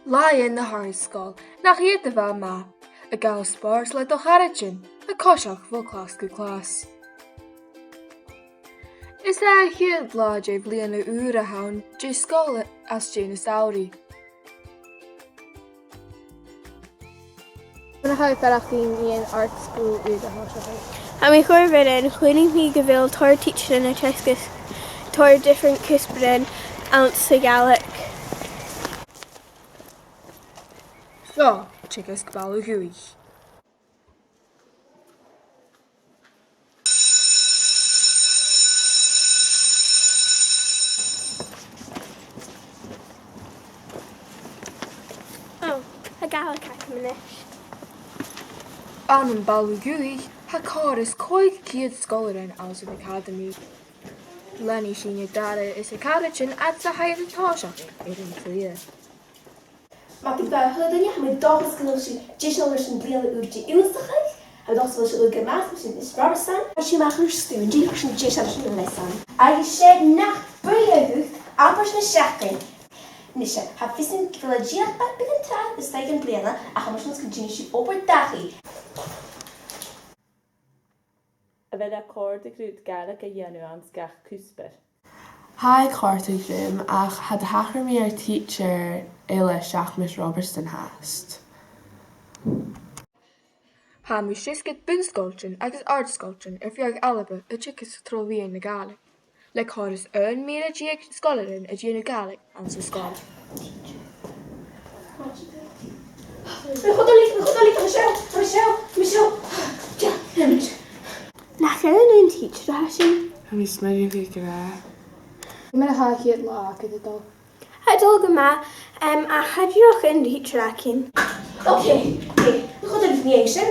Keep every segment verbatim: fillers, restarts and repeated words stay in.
Latha na h-àrd-sgoile, nach iad a bha math, a' gabhail spòrs le do charaidean, a' coiseachd bho chlas gu clas. Is e a' chiad latha de bhliadhna ùr a th' ann de sgoil às dèidh na samhraidh. Mar a tha thu a' faireachdainn, an àrd-sgoil ùr a tha seo? Tha mi cho bhioran, chluinneas mi gu bheil tòrr tidsearan a' teagasg tòrr different cuspairean anns a' Ghàidhlig. Seo teagasg baile Dhùthaich. Ò, tha Gàidhlig agam a-nis. Ann am baile Dhùthaich, tha còrr is còig ceud sgoilear anns an acadamaidh. Leanaidh sinne Dara is a caraidean fhad 's a tha iad a' tòiseachadh air an t-slighe. Math dha-rìribh a h-uile duine, tha mi an dòchas gu bheil sibh deiseil airson bliadhna ùr de ionnsachadh. Tha mi an dòchas gu bheil sibh a' faireachdainn math, mise Miss Robertson. Tha sinn a-mach air stuth an-diugh, tha sinn deiseil airson an lesson. Agus 's e nach buidhe a dh'fhaodte abairt na seachdain. Nise, tha fios agam gu bheil e dìreach beagan tràth a-staigh am bliadhna, ach tha mi an dòchas gun dèan sibh obair dhachaigh. A bheil e a' còrdadh riut Gàidhlig a dhèanamh anns gach cuspair? Tha e a' còrdadh rium, ach cha do thachair mi air teacher eile seach Miss Robertson fhathast. Tha mu seasgad bun-sgoiltean agus àrd-sgoiltean air feadh Alba a' teagasg tro mheadhan na Gàidhlig. Le còrr is aon mìle deug sgoilearan a' dèanamh Gàidhlig anns an sgoil. Michelle, Michelle, Michelle, Michelle. Nach ann an teacher a tha sinn? Tha mi a' smaoineachadh gu bheil. Mar a tha a' chiad latha agad a' dol? Tha a' dol gu math, em, ach tha dìreach aon teacher againn. Ok, ok, nach eil mi a' smaoineachadh sin.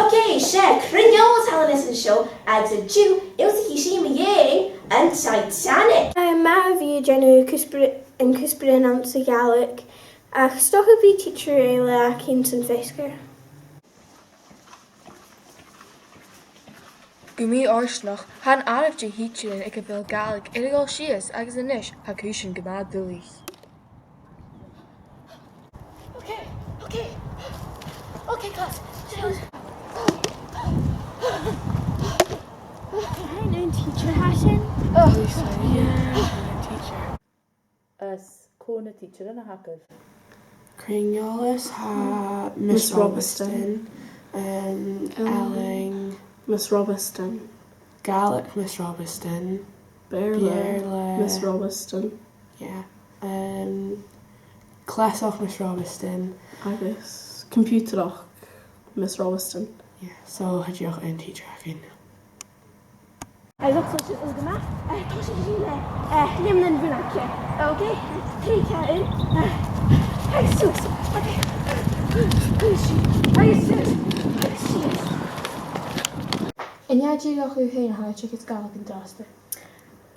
Ok, 's e Cruinn-eòlas a th' ann an seo, agus an-diugh, ionnsaichidh sinn mu dheidhinn an Titanic. Tha e math a bhith a' dèanamh cuspair-, an cuspair anns a' Ghàidhlig, ach 's dòcha gum bi teacher eile againn san fheasgar. Gu mì-fhortanach, tha an àireamh de thidsearan aig a bheil Gàidhlig air a dhol sìos agus a-nis tha cùisean gu math duilich. Ok, ok. Ok, class. Chill. Tha an teacher a tha sin? Oh, sorry. Yeah, teacher. Is cò na tidsearan a th' agaibh? Cruinn-eòlas tha Miss Robiston, um, Ealain. Miss Robiston. Gàidhlig Miss Robiston. Beurla. Beurla. Miss Robiston. Yeah. Um, Clasaichean Miss Robiston. Agus Computeraichean Miss Robiston. Yeah, so tha dìreach aon teacher againn. Agus so sin, eh, tha sinn le, eh, leum nan bun aige. Ok? Trì, ceithir. Eh, agus suas. Ok. Agus suas. Agus suas. An e dìreach thu fhèin a tha a' teagasg Gàidhlig an-dràsta?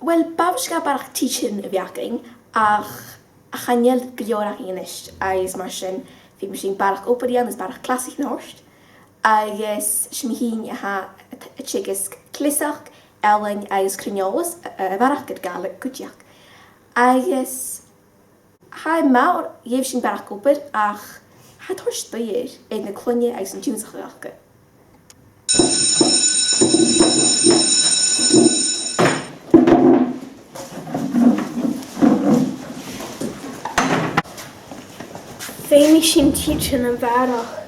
Uill, b' àbhaist dha barrachd tidsearan a bhith againn, ach, ach chan eil gu leòr againn a-nis, agus mar sin, feumaidh sinn barrachd obair a dhèanamh is barrachd clasaichean a thoirt. Agus 's e mi fhìn a tha a' teagasg cleasachd, ealain agus cruinn-eòlas, a, a bharrachd air Gàidhlig cuideachd. Agus tha e math, gheibh sinn barrachd obair, ach tha e a' toirt buidheann air, air na cloinne agus an t-ionnsachadh aca. Feumaidh sinn tidsearan a bharrachd